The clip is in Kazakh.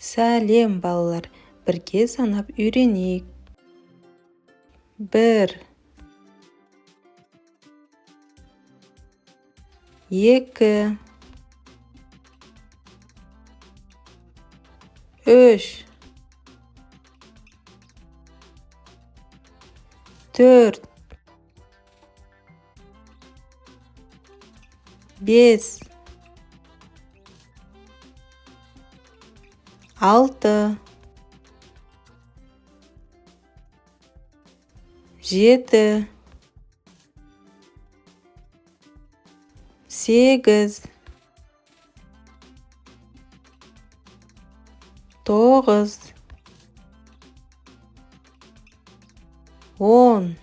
Сәлем, балалар! Бірге санап үйренейік. 1, 2, 3, 4, 5, 6, 7, 8, 9, 10.